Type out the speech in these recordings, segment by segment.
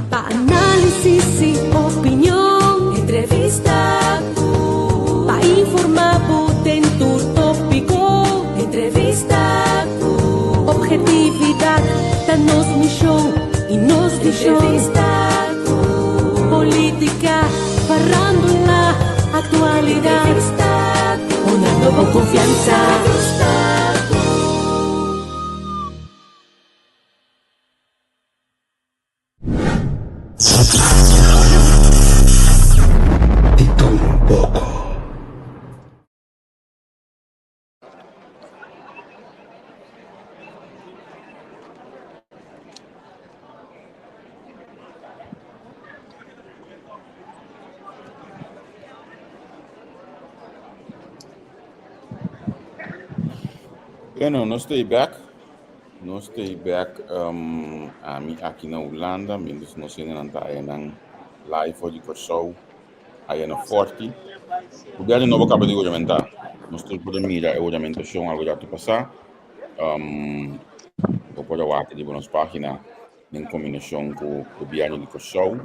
Pa análisis y opinion, entrevista ku. Pa informá bo den tur tópiko, entrevista ku. Objetividad ta nos mishon y nos vishon. Entrevista ku. Polítika, farándula, aktualidat. Entrevista ku. Honrando bo konfiansa. Entrevista ku. Di tur un poko. Bueno, nos ta bek. Nos ta bek um, ami aki na Hulanda, mientras nos hendenan ta ayanan live for di Kòrsou, aya na Forti. Gobièrnu nobo kaba di huramentá. Nos tur por a mira e huramentashon algu ratu pasá. Um, bo por a wak riba nos página den kombinashon ku gobièrnu di Kòrsou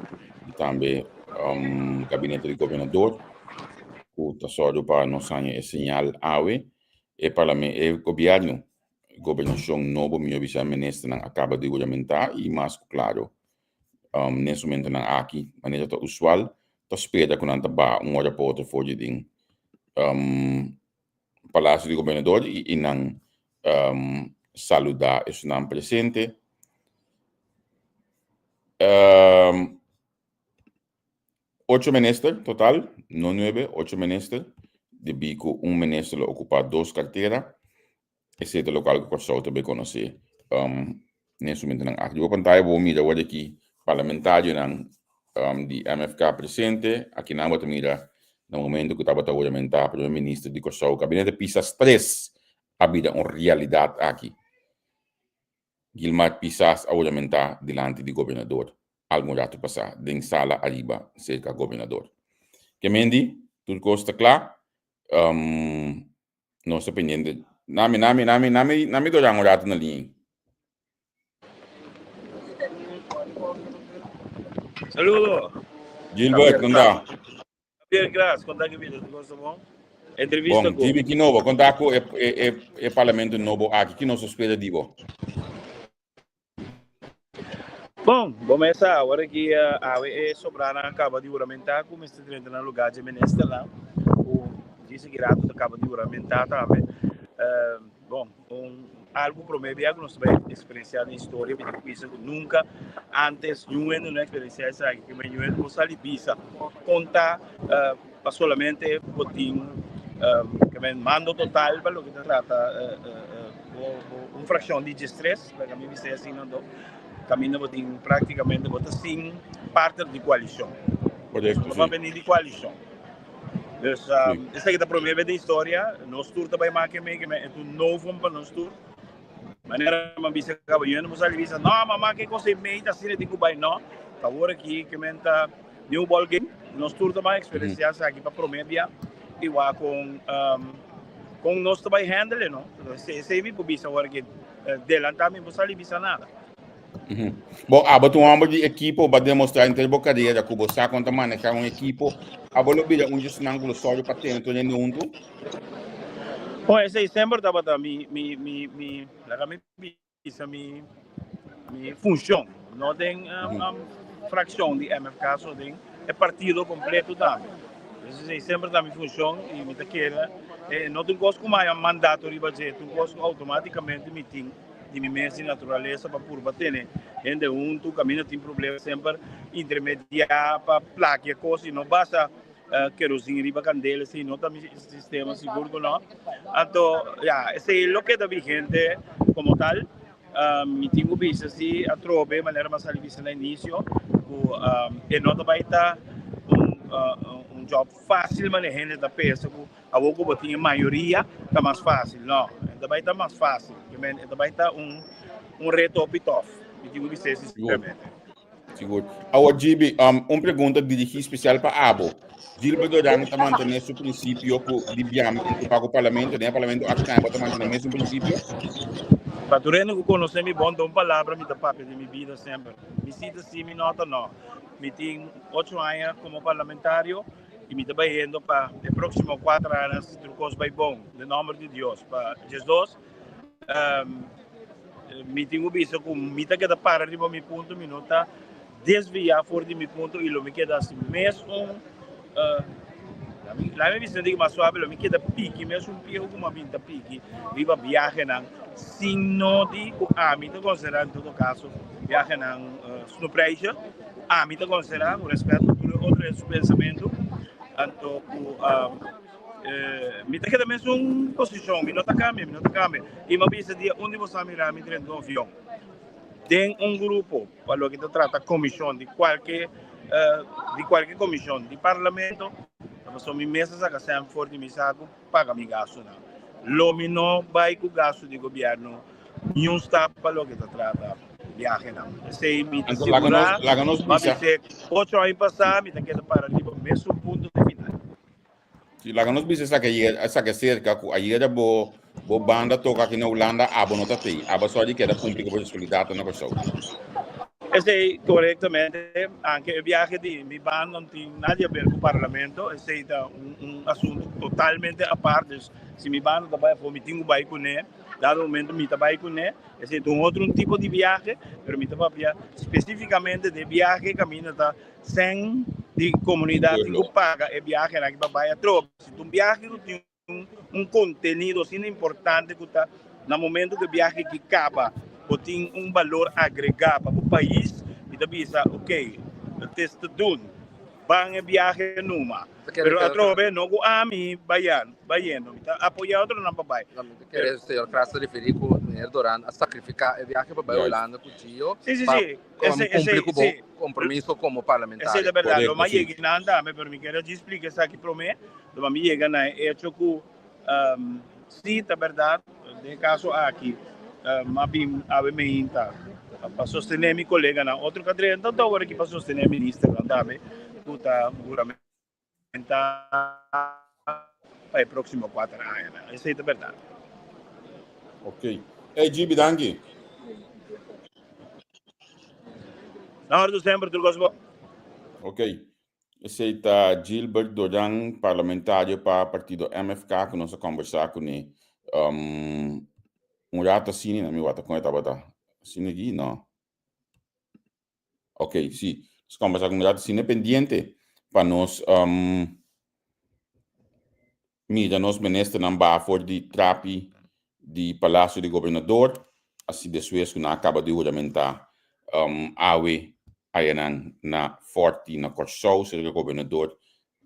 i tambe um, gabinete di gobernador ku ta sòru pa nos haña e señal awe. E parlame e gobièrnu Gobernashon nobo mihó bisa ministernan a kaba di huramentá i mas ku klaro nes momentonan aki manera ta usual ta spera ku nan ta baha un ora pa otro for di den Palacio di Gobernador i nan saludá esunnan presente. Ocho minister total, no nuebe, ocho minister, debí ku un minister lo okupá dos kartera. Esei ta lokual ku Kòrsou ta bay konosé na e momentonan aki. Riba pantaya bo mira awor aki parlamentarionan di MFK presente. Akinan bo ta mira na momento ku tabata huramentá Primer Minister di Kòrsou. Gabinete Pisas tres a bira un realidat aki. Gilmar Pisas a huramentá dilanti di gobernador algun ratu pasá den sala ariba serka gobernador. Kemendi, tur kos ta kla. Nos ta pendiente. Nami, nami, nami, nami, nami doran un ratu na liña. Saludo. Gilbert, konta. Javier Gras, konta ki bida, tur cosa bon? Entrevista Bon, ku. Gibi, ki nobo? Konta ku e, e, e, e parlamento nobo aki, ki nos ta spera di bo? Bon, bo mes sa, awor aki awe e sobranan a kaba di huramentá ku mester drenta na lugá dje ministernan ku djis aki rato ta kaba di huramentá tambe. Bon, un algu promé bia ku nos ta bai eksperensiá den historia, mi ta bisa ku nunka antes niun hende no a eksperensiá esaki, ku niun hende por sali bisa kon ta pa solamente bo tin mando total pa loke ta trata Un fraccion di diestres, laga mi bisa asina anto, caminda bo tin practicamente bo ta sin partner di coalicion. Correcto, No pa beni di coalicion. Dus um, esaki ta prome vez den historia, nos tur ta bay make mee, que me, het un novum pa nos tur. Manera man bisa caba, yo no por sali bisa, no, mama, que cosa mee, ta asina tin cu bay, no. Ta awor aki, que men ta new ball game, nos tur ta bay experiencia esaki pa prome bia, y wak con um, Kon nos ta bai handle, no? Esei mi por bisa ora ke delantá mi por sali bisa nada. Bo, abo ta un homber di ekipo, bo a demostrá henter bo karera ku bo sa kon ta manehá un ekipo. Abo lo bira un djesnan ku lo sòru pa tene tur hende huntu? Bon, esei semper tabata mi, mi, mi, mi, laga mi Bisa mi mi funcion, no den fraccion di MFK, so den e partido completo tambe. Entonces esey semper ta mi funcion y mi ta kere, eh, no ta un cos cu mi haya mandato riba dje, ta un cos cu automaticamente mi tin di mi mes di naturalesa pa purba tene hende hunto, caminda tin problema semper intermedia pa plakia cos y no basa Kerosene riba kandela esei no ta mi sistema sigur ku no. Anto ya esei lo keda vigente komo tal. Mi tin ku bisa si atrobe manera mi a sali bisa na inisio ku e no ta bai ta un un job fásil manera hende ta pensa ku awor ku bo tin e mayoria ta mas fásil. No, e ta bai ta mas fásil. E ta bai ta un un reto hopi tòf. Mi tin ku bisa esei sinceramente. Sigur. Awor, Gibi, um, un pregunta dirigí spesial pa abo. Gilbert Doran ta mantené su prinsipio ku di biami pa ku parlamento, den e parlamento aki tambe bo ta mantené mesun prinsipio? Pa tur hende ku konosé mi bon, ta un palabra mi ta papia den mi bida semper. Mi si ta si, mi no ta no. Mi tin ocho aña komo parlamentario i mi ta bayendo pa e próksimo kuater aña si tur kos bai bon, den nòmber di Dios. Pa djesdos mi tin ku bisa ku mi ta keda para riba mi punto, mi no ta desviá for di mi punto i lo mi keda hasi mes un Laat mi bisa un tiki mas suave, lo mi keda piki mes un piehu ku mi a bin ta piki riba biahenan sin no di ku ami ta konsiderá en todo kaso biahenan snoeprijsje. Ami ta konsiderá ku rèspèt pa tur e otro su pensamentu anto ku mi ta keda mes un posishon, mi no ta kambia, mi no ta kambia. I mi a bisa dia un di boso a mira mi drenta un avion den un grupo pa loke ta trata komishon di kualke di kualke komishon di parlamento, ta pasobra mi mes a saka sèn for di mi saku paga mi gastunan. Lo mi no bai ku gastu di gobièrnu niun stap pa loke ta trata biahenan. Esei mi ta Anto laga sigurá, nos laga nos m'a bisa. bis'é ocho aña pasá mi ta keda para riba mesun punto te final. Si laga nos bisa esaki ayer, esaki acerca cu ayera bo bo banda toca aki na Hulanda, abo no ta tei. Abo so di keda cumpli cu bo responsabilidad na Kòrsou. Esei corectamente, anke e biahe di mi banda no tin nada di haber cu parlamento, esei ta un un asunto totalmente apart, dus si mi banda ta bai afo mi tin cu bai cune, dado momento mi ta bai cune, esei ta un otro un tipo di biahe, pero mi ta papia specificamente di e biahe caminda ta Sen di komunidat tin ku paga e biahenan aki pa bai atrobe. Si ta un biahe ku tin un kontenido asina importante ku ta na momento ku e biahe aki kaba bo tin un balor agregá pa bo pais, mi ta bisa ok, het is te doen. Ban e biahe numa. Pero atrobe no ku ami bayan, bayendo. Mi ta apoyá otronan pa bai. Mi ta kere señor Kras ta referí ku meneer Doran a sakrifiká e biahe pa bai Hulanda ku Gio Sí, sí, pa sí. Ese, ese, cumpli cu bo sí. compromiso como Esei parlamentario. ta berdad. Lo Correcto, m'a sí. yega nan tambe, pero mi kier a djis splika esaki promé. Lo m'a mi yega na e hecho ku sí ta berdad, den e kaso aki m'a bin awe meinta pa sostené mi koleganan. Otro ka drenta ta ora aki pa sostené ministernan tambe ku ta huramentá pa e próksimo kuater añanan. Esei ta berdad. Ok. Hey Gibi, danki. Na orde semper, tur kos bon. Ok. Esei ta Gilbert Doran, parlamentario pa partido MFK, ku nos a kombersá kuné um, un rato asina, na mi wata kon e tabata. Asina aki? No. Ok, sí. Nos kombersá ku un rato asina pendiente pa nos um, mira nos ministernan baha for di trapi di Palacio di Gobernador, asi despues ku nan a kaba di huramentá um, awe ayanan na Forti na Kòrsou, serka gobernador,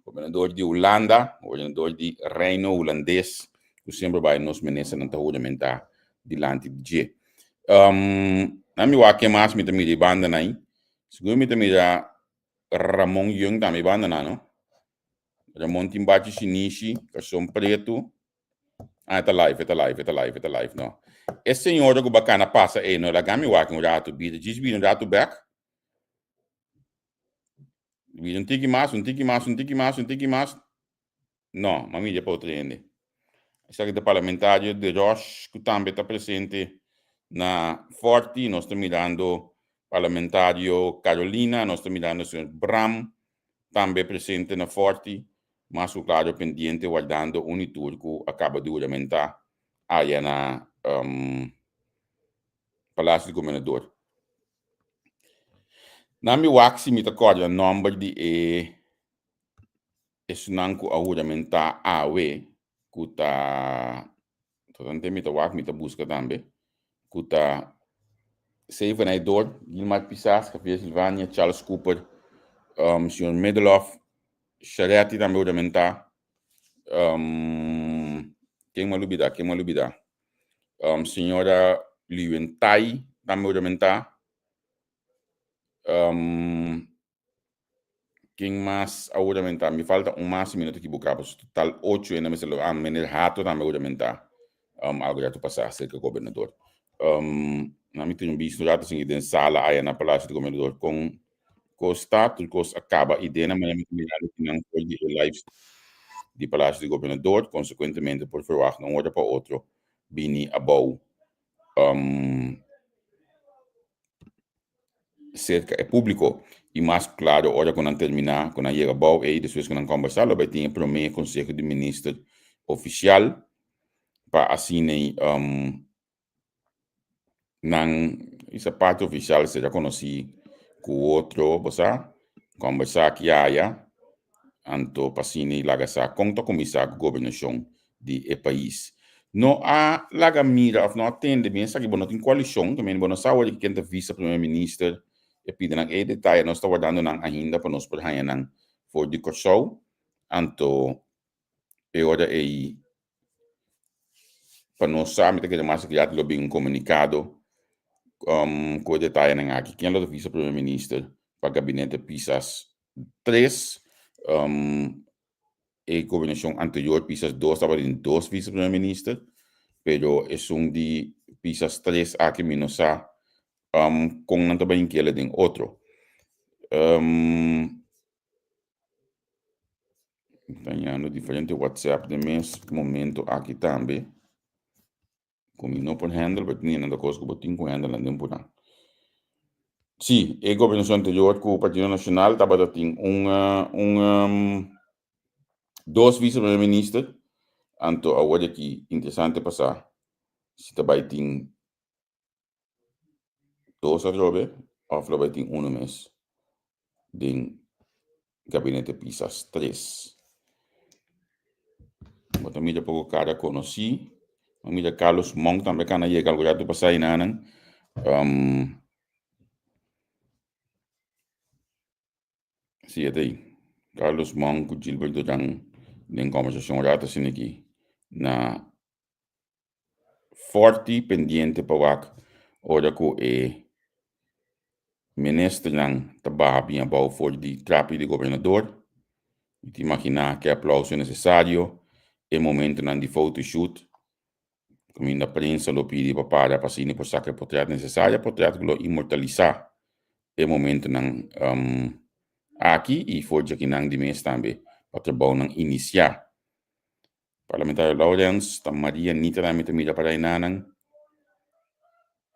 gobernador di Hulanda, gobernador di Reino Hulandes, ku semper bai nos ministernan ta huramentá dilanti di dje. Um, na mi wak ke mas mi ta mira e bandanan ei. Sigur mi ta mira Ramon Young tambe e bandanan, no? Ramon tin bachi shinishi, karson pretu. Ah, e ta live, e ta live, e ta live, e ta live, no. E señora ku bakana pasa ei, no, laga mi wak un ratu, bira, djis bira un ratu bek. Bira un tiki mas, un tiki mas, un tiki mas, un tiki mas. No, m'a mira pa otro hende. Esaki ta parlamentario De Roche ku tambe ta presente na Forti. Nos ta mirando parlamentario Carolina, nos ta mirando señor Bram tambe presente na Forti, mas ku klaro pendiente wardando un i tur ku a kaba di huramentá aya na Palacio di Gobernador. Na mi wak si mi ta kòrda nòmber di e esunnan ku a huramentá awe ku ta totante mi ta wak mi ta buska tambe ku ta Sevenay Door, Gilmar Pisas, Javier Silvania, Charles Cooper, um, señor Middelhoff, Sharetti tambe huramentá. Um, ken mi a lubidá? Ken mi a lubidá? Um, señora Liuwentai tambe huramentá. Um, Ken mas a huramentá? Mi falta un mas si mi no ta ekiboká, pasobra total ocho hende mester lo. Ah, meneer Hato tambe a huramentá um, algu rato pasá serka gobernador. Um, na mi tin un bisto un rato sin den sala aya na Palacio di Gobernador kon kos ta, tur kos a kaba i den na manera mi ta mirando kinan for di e live di Palacio di Gobernador, konsekuentemente por ferwagt na un ora pa otro bini abou. Um, serka e públiko i mas klaro ora ku nan terminá, ku nan yega bou ei, despues ku nan kòmbersá lo bai tin e promé konseho di minister ofisial pa asina um, nan isa parti ofisial será konosí ku otro, bo sa, kòmbersá aki aya, anto pa asina laga sa kon ta kuminsá ku gobernashon di e pais. No a laga mira of no a tende bien esaki, bo no tin koalishon, ta meen bo no sa awor di ken ta visa primer minister, e pida nan e detaye, nos ta wardando nan ainda pa nos por haña nan for di Kòrsou, anto e ora ei pa nos sa, mi ta kere mas aki lo bin un komunikado ku e detayenan aki, ken lo ta visa primer minister pa gabinete Pisas 3, E gobernashon anterior Pisas 2 tabatin dos vice primer minister, pero esun di Pisas 3 aki mi no sa um, kon nan ta bai inkele den otro. Um, Tañando diferente WhatsApp den mes momento aki tambe. Ku mi no por handle, pero tin nan ta kos ku bo tin ku handle nan den purá. Sí, e gobernashon anterior ku Partido Nacional tabata tin un un dos vice primer minister, anto awor aki interesante pa sa si ta bai tin Dos atrobe of lo bai tin uno mes den gabinete Pisas 3. Bo ta mira poko kara konosí. Bo mira Carlos Monk tambe kana yega algu ratu pasá enanan. Um, sí, e ta ei. Carlos Monk ku Gilbert Duran den kòmbersashon un ratu asina aki na Forti pendiente pa wak ora ku e ministernan ta baha bin abou for di trapi di gobernador. Mi ta imaginá ke aplauso nesesario e momentonan di photoshoot kaminda prensa lo pidi pa para pa asina por saka e potret nesesario, potret ku lo inmortalisá e momentonan aki i for djakinan di mes tambe pa trabounan inisiá. Parlamentario Laurens, ta Maria Nita nan mi ta mira para enanan.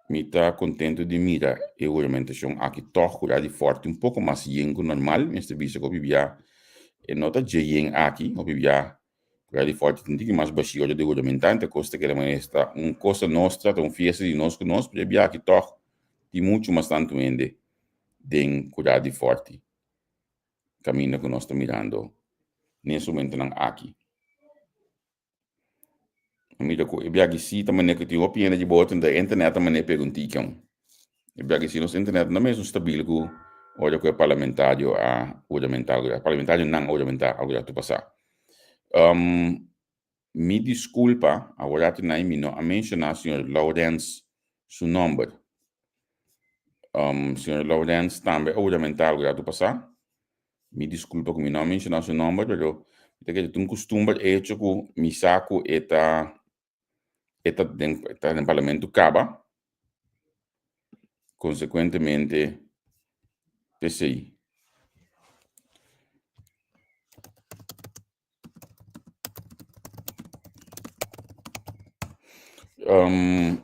Mi ta contento di mira e huramentashon aki tòg ku di Forti un poko mas yen ku normal. Mester bisa ku hopi bia e no ta dje yen aki, hopi bia ku di Forti tin tiki mas bashí ora di huramentá. Enta kos ta keda manera esta un cosa nostra, ta un fiesta di nos ku nos, pero e bia aki tòg tin muchu mas tantu hende den ku di Forti kaminda ku nos ta mirando n'e momentonan aki. A mira ku e biaha si ta manera ku tin hopi hende di boten ta internet ta manera pega un tiki. E biaha si nos internet no mesun stabil ku ora ku e parlamentario a huramentá algu, parlamentarionan a huramentá algu ratu pasá. Um, mi diskulpa, awor ratu nai mi no a menshoná señor Laurens su nòmber. Um, señor Laurens tambe a huramentá algu ratu pasá. Mi disculpa cu mi no a menciona su nomber, pero mi ta kere ta un costumber hecho cu mi sa cu e ta e ta den e ta den parlamento caba. Consecuentemente p'esey. Um,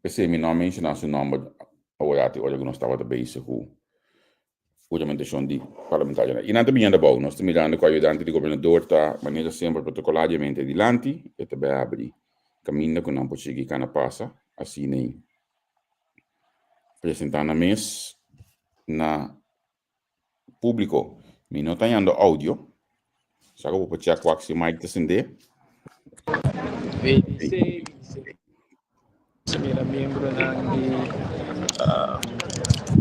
P'esei mi no a menshoná su nòmber aworati ora ku nos tabata bezig ku huramentashon di parlamentarionan. I nan ta biniendo abou. Nos ta mirando ku ayudante di gobernador ta manera semper protokolariamente dilanti. E ta bai abri kaminda ku nan por sigui kana pasa. Asina ei presentá nan mes na Públiko, mi no ta hañando audio. Sa ku bo por check wak si mic ta sendé. VDC, VDC, mira miembronan di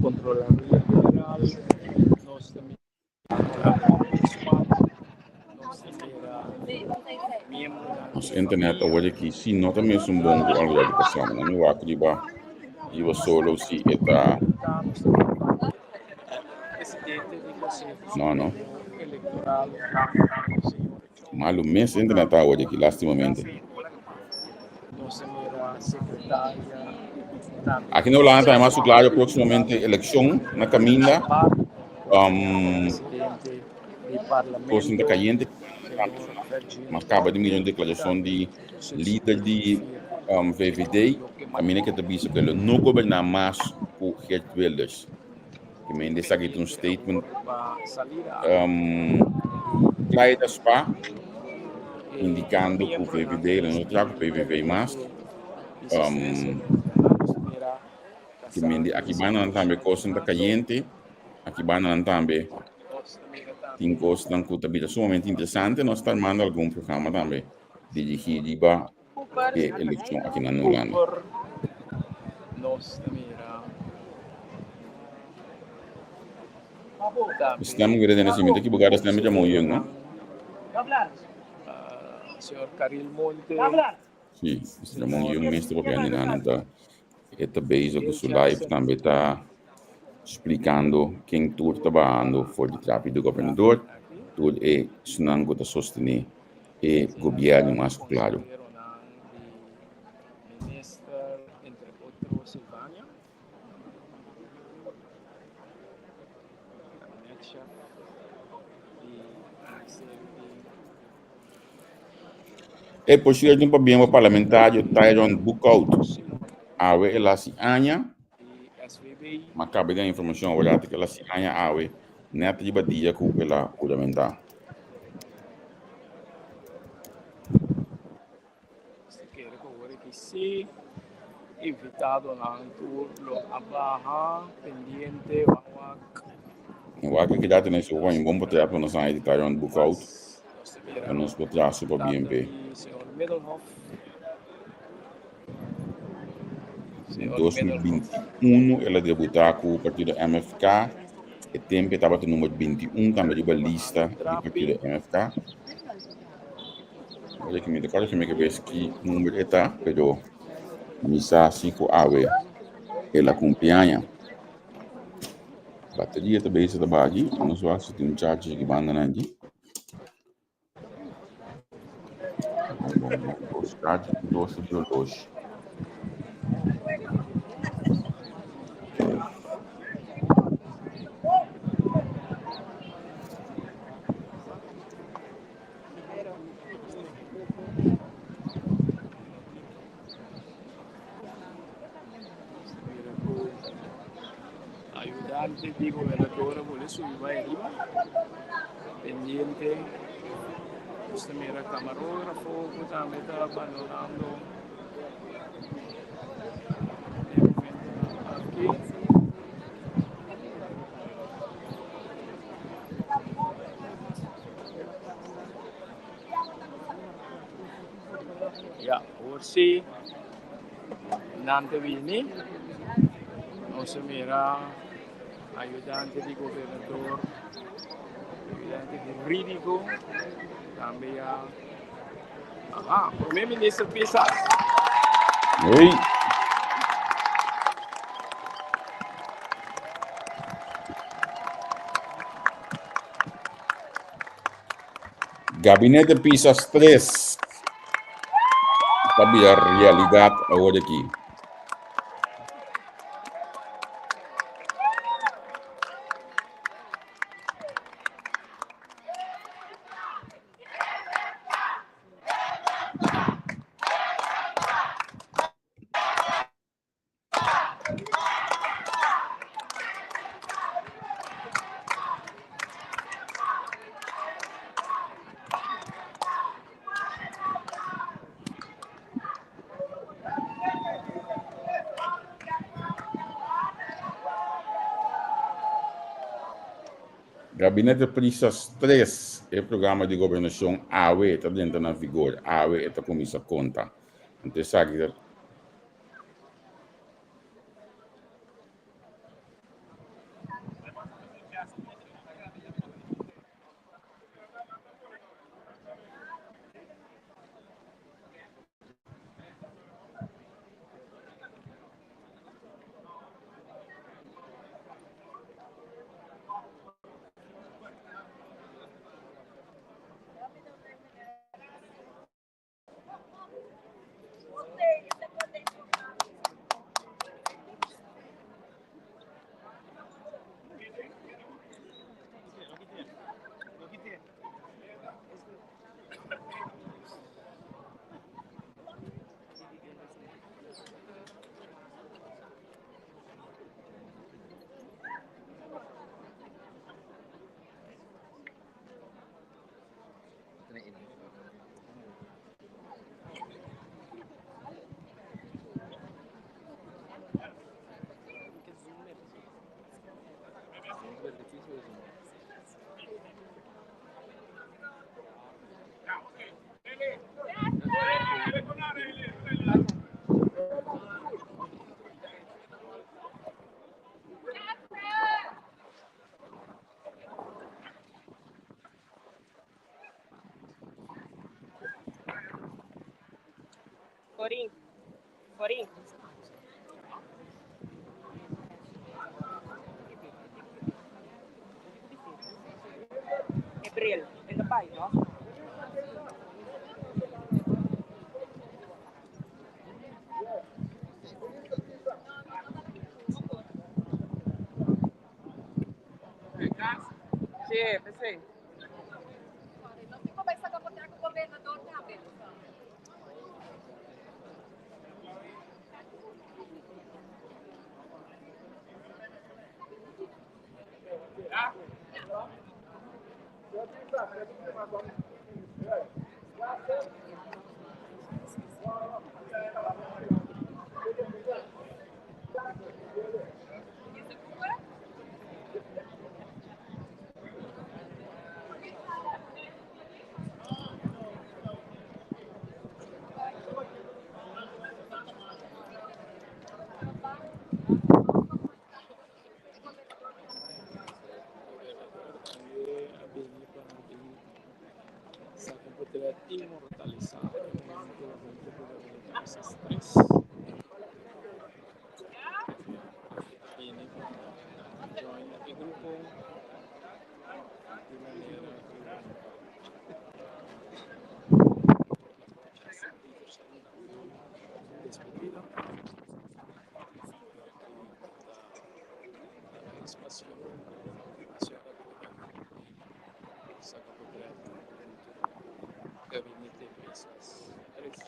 Controladuria General, nos ta mira Ombudsman, nos ta mira miembronan Nos internet awor aki si no ta mesun bon ku algu di pasá. Mi wak riba riba solo si e ta. No, no. Malu mes internet ta awor aki, lastimamente. Aki na Hulanda ta mas su claro próximamente eleccion na caminda. Um, Cos ta cayente. Mas caba di mira un declaracion di lider di. um, VVD, kaminda ku ta bisa ku lo no goberná mas ku Geert Wilders. Ke men esaki ta un statement um, kla ta spa, indikando ku VVD lo no traha ku PVV mas. Um, ke men di aki bandanan tambe kosnan ta kayente, aki bandanan tambe tin kosnan ku ta bira sumamente interesante. Nos ta armando algun programa tambe dirigí riba e elekshon aki na Hulanda. Stem ku kere si mi ta ekiboká ta stem di Ramon Young, no? Si, Ramon Young mes ta papia di nan ta e ta bezig ku su live tambe ta splikando ken tur ta bahando for di trapi di gobernador, tur e esnan ku ta sostené e gobièrnu mas ku klaru. E por cierto un pabien pa parlamentario Tyron Boekhout. Awe el hasi aña. Ma cabe den informacion awor que el hasi aña awe net riba dia cu el a huramenta. Si kere ku ora ki si invitadonan tur lo a baha pendiente wan wak. Wak ki data na su un bon potrèt pa nos haña di Tyron Boekhout. Pa nos por traha super bien p'e. Na 2021 el a debutá ku partido MFK. E tempu e tabata number 21 tambe riba lista di partido MFK. Oye ki mi ta kòrda ki mi kabes ki number e ta, pero mi sa si ku awe el a kumpli aña. Bateria ta bezig ta baha, nos wak si tin un charger aki bandanan aki. Dos charger, dos di oloshi. Ayudante di gobernador a bolbe subi bai ariba. Pendiente. Nos ta mira camarógrafo cu tambe ta abandonando e momentonan aki. Ya, awor sí nan ta bini. Nos a mira ayudante di gobernador, ayudante hurídico, tambe ya. Aha, primer minister Pisas. Hey. Gabinete Pisas 3 ta bira realidat awor aki. Gabinete Prisas 3, e programa di gobernashon awe ta drenta na vigor, awe e ta kuminsá konta. Anto esaki ta Corin. Corin. April. In de pij, no? Sí, sí. Tambe a bini pa bin saca un portret inmortalisa e momento hunto cu Gabinete Pisas tres. A bini pa join e grupo di manera cu despedida. Espacio señora Cora saca portret hunto cu Gabinete Pisas tres.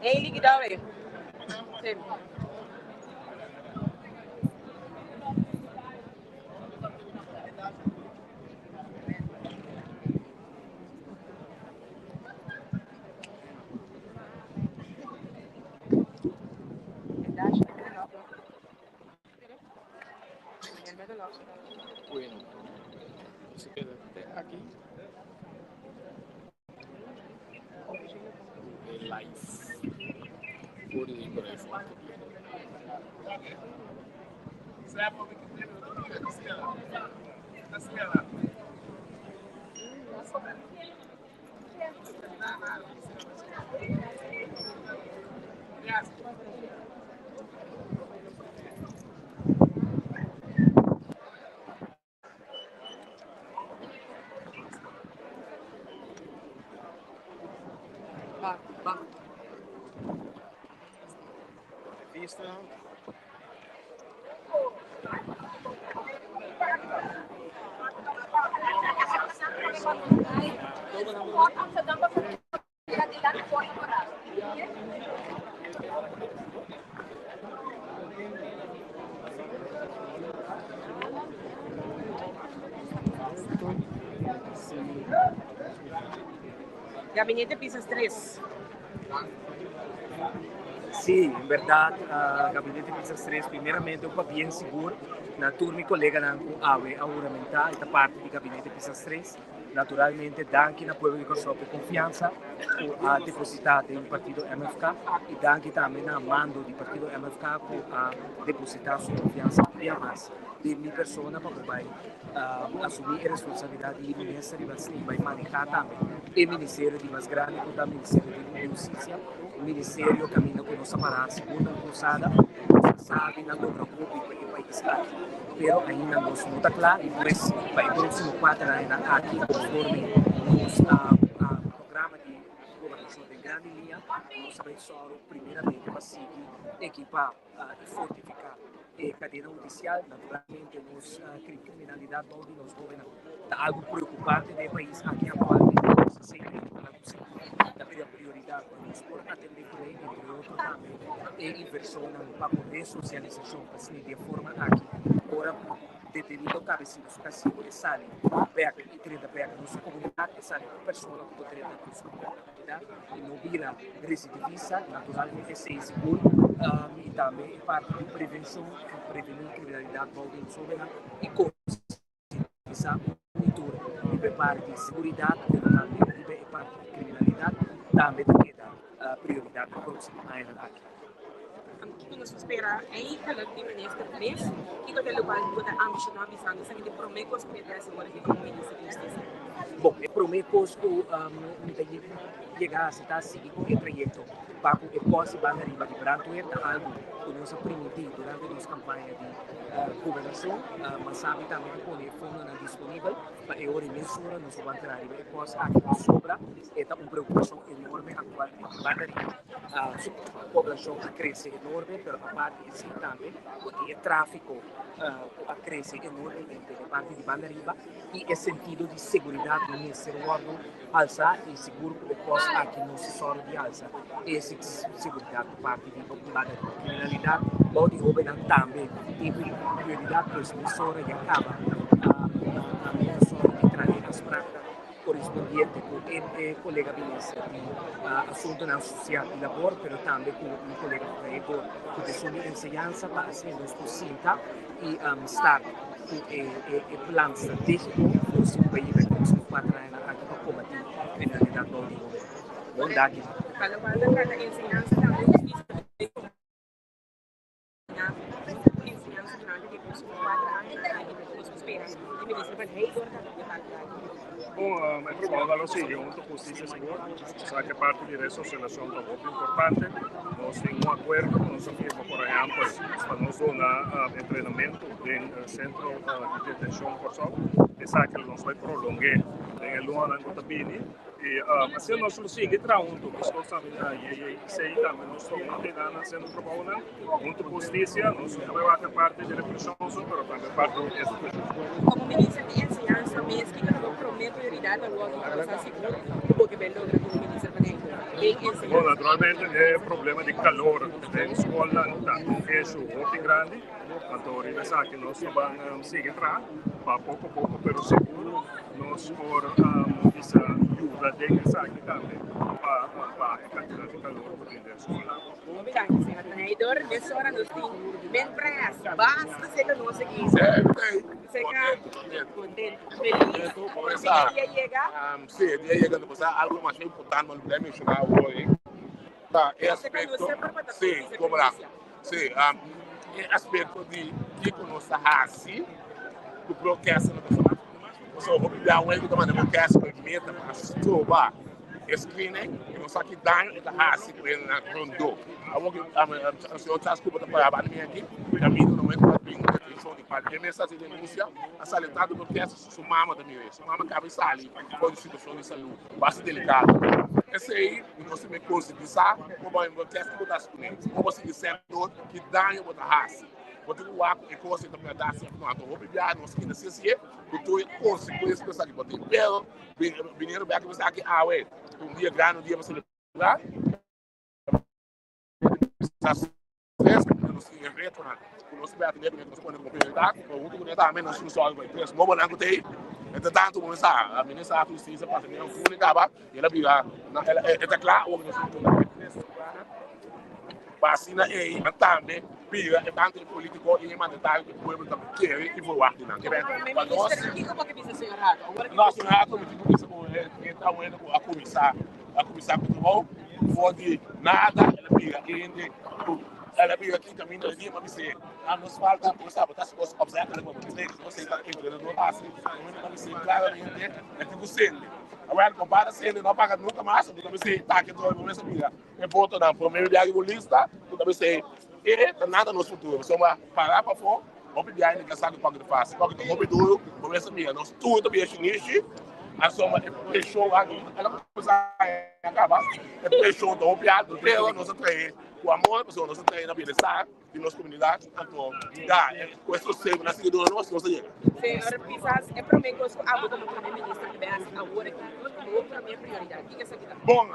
Hey, liquidado. Sí. Bueno, nos a keda te aki ku e live for di den Colegio Antibier. bista. Gabinete Pisas 3. Sí, en berdad, uh, Gabinete Pisas 3, primeramente un pabien sigur na tur mi coleganan cu awe a huramenta y ta parti di Gabinete Pisas 3. Naturalmente, danki na pueblo di Kòrsou pa e konfiansa ku a depositá den partido MFK i danki tambe na mando di partido MFK ku a depositá su konfiansa un bia mas den mi persona pa por bai asumí e responsabilidat di minister riba i bai manehá tambe e ministerio di mas grandi ku ta Ministerio di Hustisia, un ministerio kaminda ku nos a pará sigur na krusada, nos a sabi na logra hopi pa e pais aki. Pero ainda nos no ta kla y pues pa e próximo cuater añanan aki conforme nos programa di gobernacion den grandi liña nos ta bay sòru primeramente pa sigui ekipa y fortifica e cadena hudicial. Naturalmente nos criminalidad bou di nos hobennan ta algo preocupante den e pais aki actualmente nos a sigui ekipa cu sigui ta bira prioridad pa nos por atende cune entre otro tambe e inversionnan pa cu resocialisacion pa asina di e forma aki ora detenido cabe sinta su castigo e sali bek y drenta bek den su comunidad e sali un persona cu por drenta den su comunidad y no bira recidivista naturalmente esey sigur y tambe e parti di prevencion pa preveni criminalidad bou den hobennan y concientisa un y tur riba e parti di seguridad pero tambe riba e parti di criminalidad tambe ta keda prioridad pa proximo añanan aki. Kiko nos ta spera eigenlijk di minister mes? Kiko ta e lokual ku bo ta ambishoná bisando esaki ta e promé kos ku mi ta hasi ora ki komo minister di hustisia? Bon, e promé kos ku mi ta yega hasi ta sigui ku e trayekto pa ku e pòst di banda riba di brandweer ta algu ku nos a primintí durante nos kampaña di gobernashon. Mas sabi tambe di pone e fondonan disponibel pa e ora i mesora nos lo ban traha riba e pòst aki pasobra e ta un preokupashon enorme aktualmente. Banda riba su poblashon a krese enorme, pero aparte esei tambe bo tin e tráfiko ku a krese enormemente den parti di banda riba i e sentido di seguridat no mester wòrdu alsa i sigur ku e kos aki no si sòru di alsa e seguridat di parti di banda riba. Kriminalidat bou di hóbennan tambe tin prioridat, pues mesora ya kaba a sòru di traha e afspraknan korespondiente ku e kolega minister di Asuntunan Sosial i Labor, pero tambe ku mi kolega Trayector ku ta esun di Enseñansa pa asina nos por sinta i start ku e plan strategiko ku nos tin pa yiba e próksimo kuater añanan aki pa kombatí kriminalidat bou di hoben. Bon daki. Pa lokual ta trata enseñansa tambe hustisia ta bay enseñansa durante di e próksimo kuater añanan aki nos por spera di minister Van Heydoorn tambe di e parti aki. Bon, e trabou lo sigui hunto ku Hustisia Sigur. Esaki e parti di resosialisashon ta hopi importante. Nos tin un akuerdo ku nos a firma por ehèmpel pa nos duna entrenamentu den sentro di detenshon Kòrsou. Esaki lo nos bai prolong'é den e lunanan ku ta bini. I asina nos lo sigui traha huntu. Meskos tambe JJC tambe nos ta huntu einan hasiendo trabounan huntu ku hustisia. Nos no ta bai wak e parti di represhon so, pero tambe e parti di edukashon. Komo minister di enseñansa mes, kiko ta bo promé prioridat awor ku bo sa sigur ku bo ke bai logra komo minister pa den enseñansa? Bon, naturalmente e problema di kalor den skolnan ta un issue hopi grandi. Anto riba esaki nos ta ban sigui traha pa poko poko pero sigur nos por bisa yuda den esaki tambe pa baha e kantidat di kalor ku tin den skola. Hopi danki señor Traidor. Mesora nos tin men pres. Basta seka nos aki. Seka contento. Feliz. Por fin e dia yega. Sí, e dia yega. Nos a algo masha importante nos lo menciona awor ta e aspecto. Sí, como la. Sí, e aspecto di kiko nos ta hasi ku broadcaster no ta fácil. Pasobra hopi bia un ku ta manda broadcaster ku e meta pa stroba. E screening y nos sa ki daño e ta haci cu hendenan rondó. Awor ki señor Charles Cooper ta pará banda mi aki, mi amigo no momento cu a bin detencion di cual e mes a haci denuncia, a sali tanto protesta su mama ta mira. Su mama caba di sali for di situacion di salud basta delicado. Esey nos tin cu concientisa como bo test cu bo ta haci cune, como bo sigui sendo ki daño bo ta haci. Bo tin cu wak cu e cos ey ta berdad si of no. Anto hopi biaha nos kinda siasie cu tur e consecuencia cu esaki por tin. Pero biniendo bek cu esaki awe ta un dia grandi, un dia pa celebra. Nos tin e retonan cu nos ta atende cu nos pone como prioridad, pero hunto cu ne tambe nos tin sòrg pa e tres nobonan cu ta ey. Entre tanto bo mester sa, Minister di Husticia pasa mira un funi caba y el a bira, e ta cla awor cu nos tin e tres nobonan. Pa asina ei nan tambe bira e tantu e politico y e mandatario cu e pueblo ta kere y verwacht di nan. Ke ben, pa nos, No, señor Hato, mi tin cu bisa cu e ta wende cu a cuminsa, a cuminsa cu trabou, for di nada el a bira hende cu el a bira ki caminda di dia, mi a bis'é, a nos falta, bo sa, bo ta haci cos opzettelijk, bo ta nos ei ta emprendedor haci, mi a bis'é claramente, e tin cu sende. Awel, compadre sende no a paga nunca mas, mi ta bis'é, taki trobe, bo mester bira. E votonan prome biaha riba un lista ku ta bisa e ta nada nos futuro pasobra para pafó hopi biaha hende sa ku kòke ta fásil kòke ta hopi duru bo mester mira nos tur ta bira shinishi asobra e preshon aki ela kuminsá a kaba e preshon ta hopi alto pero nos a trahe ku amor pasobra nos a trahe na bienestar di nos komunidat anto ya ku e sosego na sigui duna nos nos a yega. Señor Pisas, e prome kos ku abo komo prome minister ta bai hasi awor aki komo bo prome prioridat, kiko esaki ta? Bon,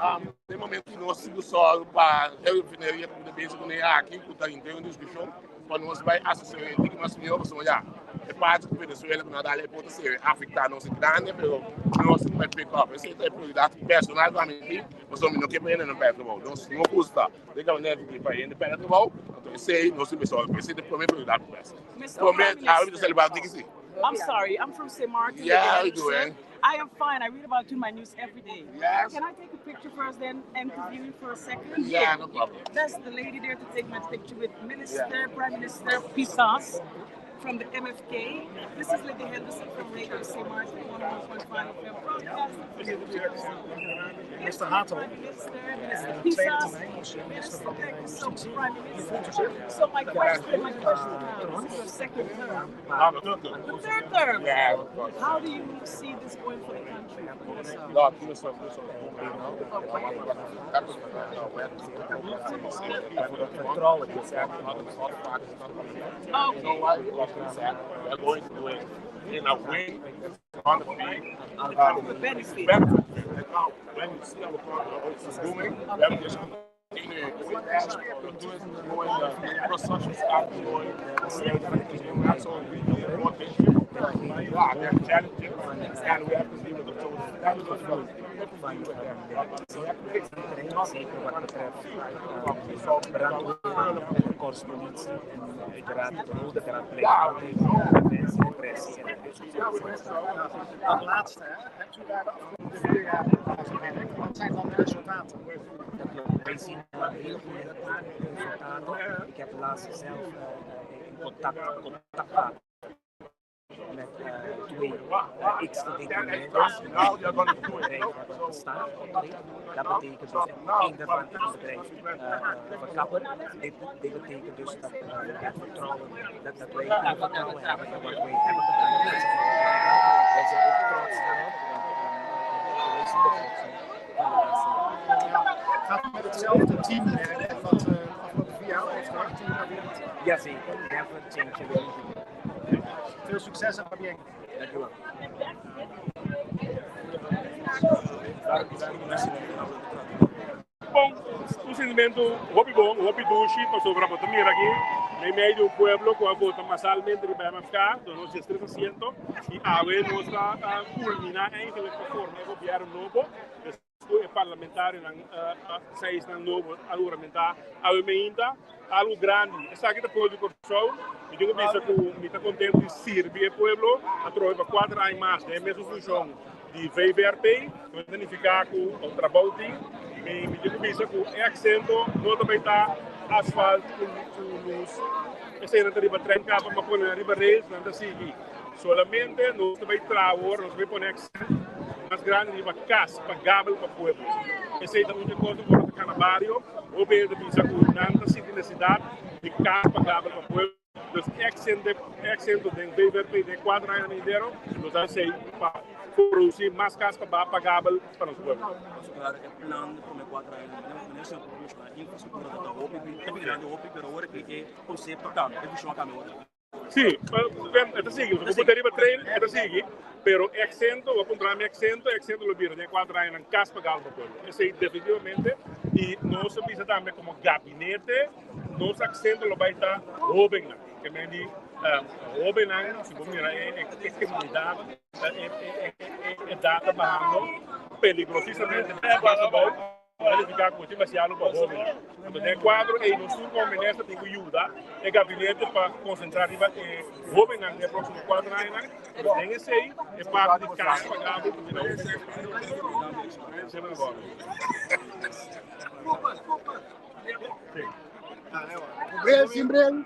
den momento ku nos sigui sòru pa e refineria ku ta bezig kuné aki ku ta henter un diskushon pa nos bai asesor'é un tiki mas mihó pasobra ya e parti ku Venezuela ku nan a dal e por ta ser afektá nos grandi pero nos tin ku bai pick up esei ta e prioridat personal pa mi aki pasobra mi no ke pa hende nan pèrdè trabou nos no gusta. Den gabinete di pa hende pèrdè trabou, anto esei nos tin mester òrdu. Esei ta e promé prioridat ku mester. Promé, awe mi ta sali bou diki si. I'm sorry, I'm from St. Martin. Yeah, how you doing? I am fine. I read about you in my news every day. Yes. Can I take a picture first, then interview you for a second? Yeah, no problem. That's the lady there to take my picture with Minister, yeah. Prime Minister Pisas from the MFK. This is Lady Henderson from Radio St. Martin, 101.5 FM broadcast. Minister Hato, tweede termijn als minister van Justitie. Hoe voelt u zich? So my question, my question now, this is your second term. The third term. How do you see this going for the country? Okay. We are going to do it in a way that's going to be benefit. benefit. And now, when you see our economy is booming, we have just continue with that. The tourism is going, the infrastructure is going, so we need more things. Yeah, there are challenges, and we have to deal with the challenges. Zeker wat betreft brandweer en de korpspolitie en uiteraard de rol dat eraan blijft altijd preventie, repressie en Dat laatste, hè? Hebt u daar de afgelopen vier jaar aan gewerkt? Wat zijn dan de resultaten? Dat klopt. Wij zien hele goede resultaten. Ik heb laatst zelf in contact, contact gehad met twee ex-gedetineerden die een bedrijf hebben gestart. Dat betekent dus, één daarvan is een bedrijf van kapper. Dit, dit betekent dus dat het vertrouwen, dat, dat wij het vertrouwen hebben in wat wij hebben gedaan. Wij zijn ook trots daarop, want wij zien de vruchten van de laatste jaren. Gaat u met hetzelfde team werken wat de afgelopen vier jaar heeft gewerkt in het kabinet? Jazeker, never change a winning team. Veel succes en pabien. Dankjewel. Bon, un sentimiento hopi bon, hopi dushi, pasobra bo ta mira aki meimei di un pueblo ku a vota masalmente riba MFK, do nos diestres asiento, i awe nos ta kulminá eigenlijk pa forma e gobièrnu nobo. Ku e parlamentarionan seisnan nobo a huramentá awe meinta, algu grandi. Esaki ta pueblo di Kòrsou. Mi tin ku bisa ku mi ta kontentu di sirbi e pueblo atrobe pa kuater aña mas den e mesun funshon di VVRP. Ku ta nifiká ku un trabou tin. Mi mi tin ku bisa ku e aksento no ta bai ta asfalt ku lus. Eseinan ta riba tren kaba, ma pone nan riba rails, nan ta sigui. Solamente nos ta bai traha awor, nos ta bai pone aksento. mas grandi riba kas pagabel pa pueblo. Esei ta un di e kosnan ku ora ta kana bario, hopi hende ta bisa ku nan ta sinti nesesidat di kas pagabel pa pueblo. Dus e aksento den VVRP den e kuater aña venidero lo ta esei pa produsí mas kas pagabel pa nos pueblo. Claro, e plan di prome kuater aña meneer señor por menshoná infrastruktura ta hopi, ta birando hopi, pero ora ki e konsepto a kambia, e vishon a kambia ora. Sí, e ta sigui. Bo por ta riba train, e ta sigui. Pero e aksento, bo a puntra mi aksento, e aksento lo bira den e kuater añanan kas pagado pa pueblo. Esei definitivamente. I nos a bisa tambe komo gabinete, nos aksento lo bai ta hóbennan. Ke men di hóbennan, si bo mira e kriminalidat, e edat ta bahando peligrosisamente mas abou. Ta nifiká ku tin demasiado pa hóbennan. Anto den e kuadro ei nos tur komo minister tin ku yuda e gabinete pa konsentrá riba e hóbennan den e próksimo kuater añanan. Pero den esei e parti di kas pagabel ta bira hopi importante. Bril, sin bril.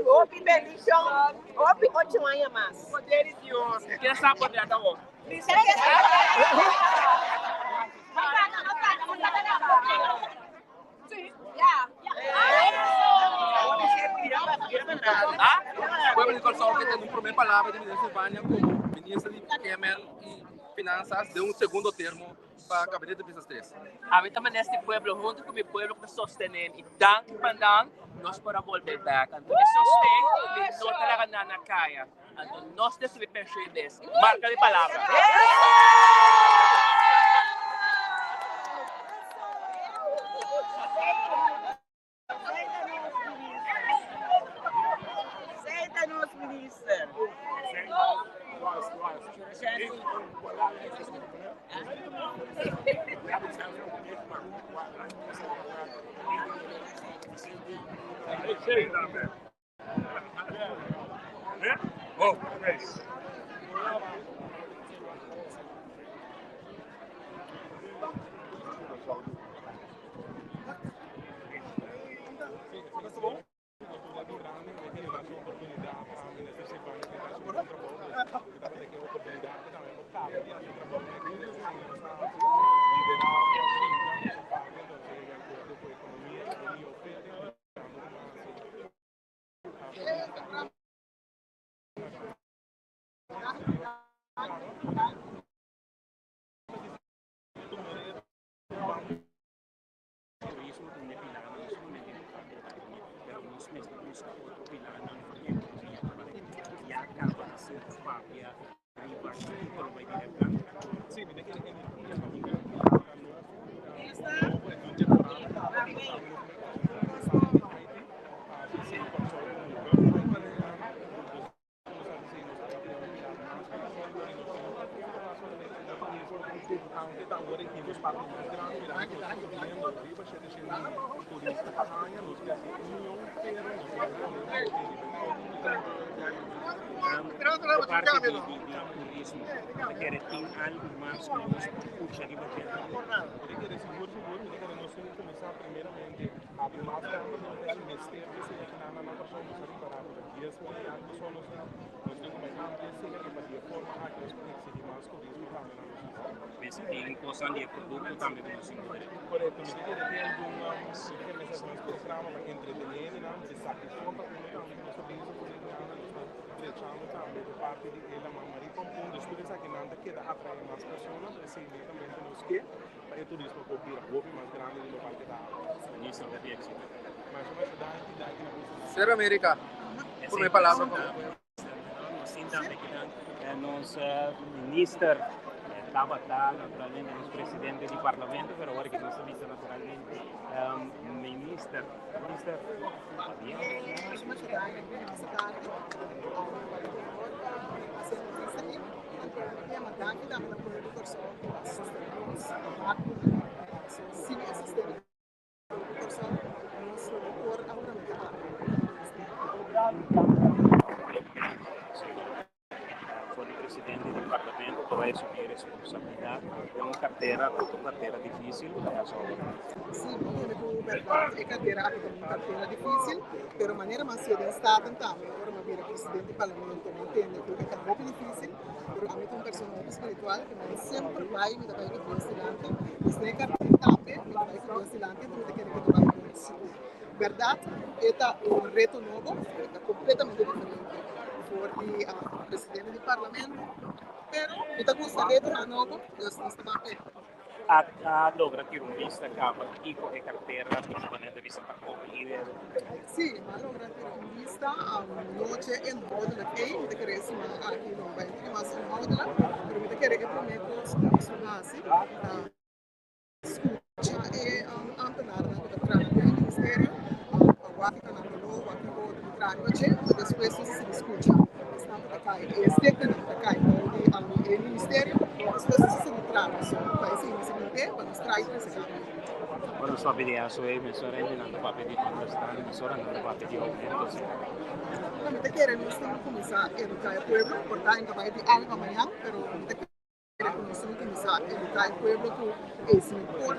Hopi bendicion, hopi ocho aña mas. Poder di Dios. Ken sa poder ta bo? Pueblo di Kòrsou ke tende un promé palabra di Minister Silvania komo Minister di KML i Finansas den un segundo termo pa Gabinete Pisas Tres. Ami ta manera di pueblo huntu ku mi pueblo ku ta sostené mi i danki pa nan nos por a bolbe bèk. Anto e sosten mi no ta laga nan na kaya. Anto nos ta subi pensioen des. Marka mi palabra. Zij nos minister. Turismo ta un e pilanan no solamente importante pa ekonomia, pero nos mester buska otro pilanan di ekonomia pa ya kaba di sinti papia riba kiko lo bai bira e plan. Di parti di turismo, ta kere tin algu mas ku nos por pusha riba dje? Mester tin kosnan di e produkto tambe ku nos tin ku dere. Minister, hopi éxito. Ser America, prome palabra pa Nos minister tabata naturalmente nos presidente di parlamento, pero awor que nos ta bisa naturalmente minister, minister, pabia. For di presidente di parlamento ta bai asumí responsabilidat den un kartera ku ta un kartera difísil ku ta hasi obra. Sí, mi tende ku bèrdat e kartera aki ta un kartera difísil, pero manera mi a siña den Staten tambe ora mi a bira presidente di parlamento mi a tende ku e ta hopi difísil, pero ami ta un persona hopi spiritual ku mi semper bai mi ta bai ku Dios dilanti, pues den e kartera tambe mi ta bai ku Dios dilanti mi ta kere ku ta bai bon sigur. Bèrdat e ta un reto nobo, e ta kompletamente diferente for di presidente di parlamento, pero mi ta gusta retonan nobo, dus nos ta ban p'e. A logra tira un bista caba kico e cartera di su manera di bisa ta coge y rezo? Sí, mi a logra tira un bista anochi inhoudelijk ey, mi ta kere e siman aki no bai un tiki mas inhoudelijk, pero mi ta kere e prome cos cu nos lo haci ta scucha e ambtenarennan cu ta traha den e ministerio pa wak kico nan dolor, wak kico ta traha riba dje, anto despues nos a sigui scucha esnan cu ta cay, e steknan cu ta cay bou di e ministerio, despues nos a sigui traha. So pa esey nos a bin p'e pa nos traha y trece cambio. Ora nos papia di SOA, mesora hendenan ta papia di onderstand, mesora nan ta papia di aumento. No, mi ta kere nos tin cu cuminsa educa e pueblo, por ta en ta bay di awe pa mañan, pero mi ta kere cu nos tin cu cuminsa educa e pueblo cu ey si mi por.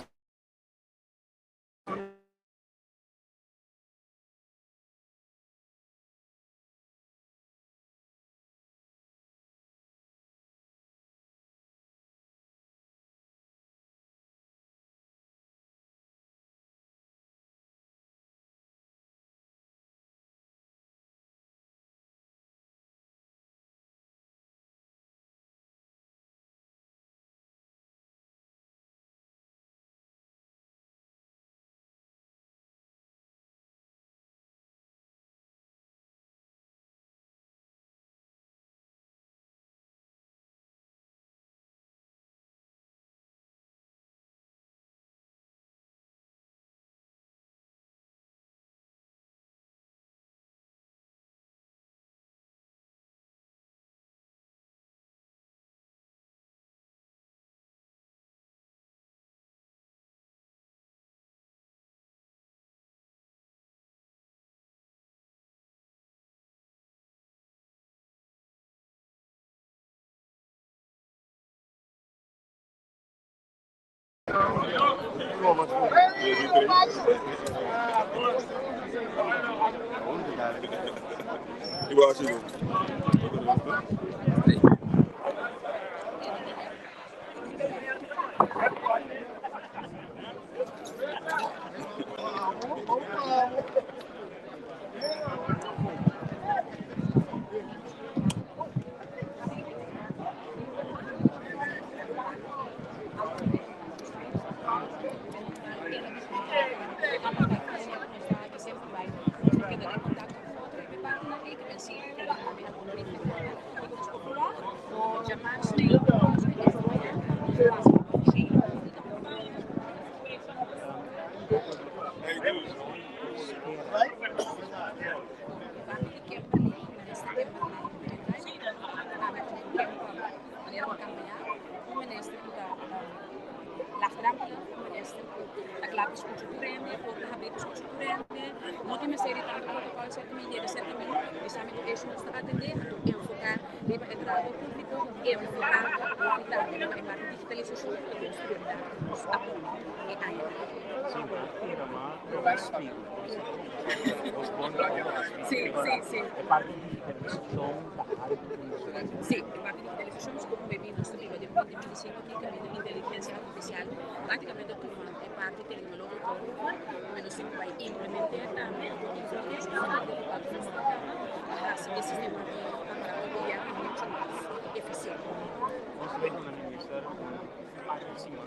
par di siman.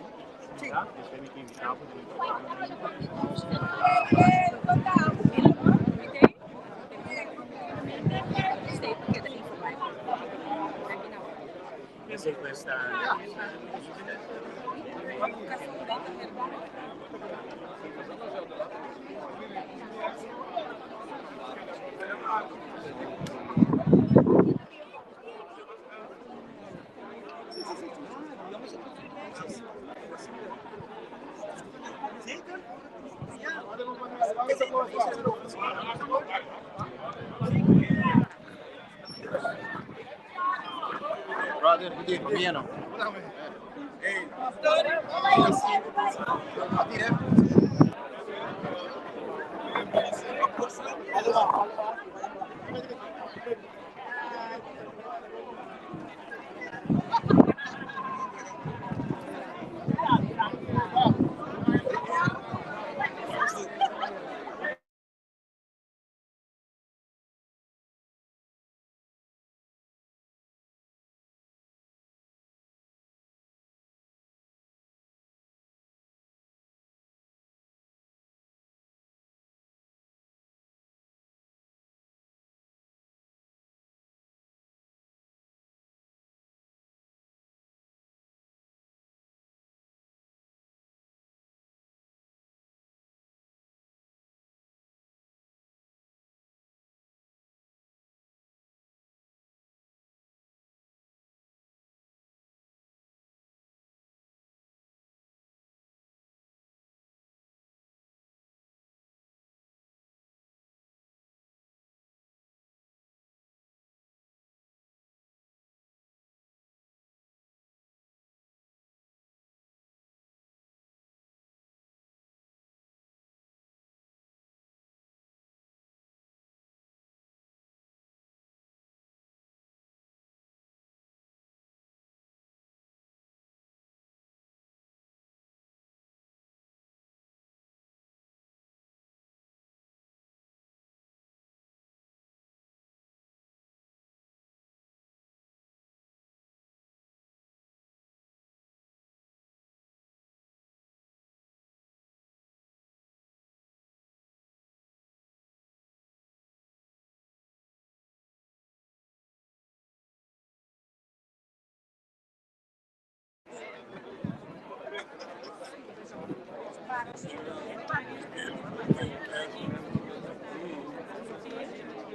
Berdad? Dus mi ke invitá bo den e programa Esei pues ta. Brother, goed idee, familia no.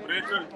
Rachel.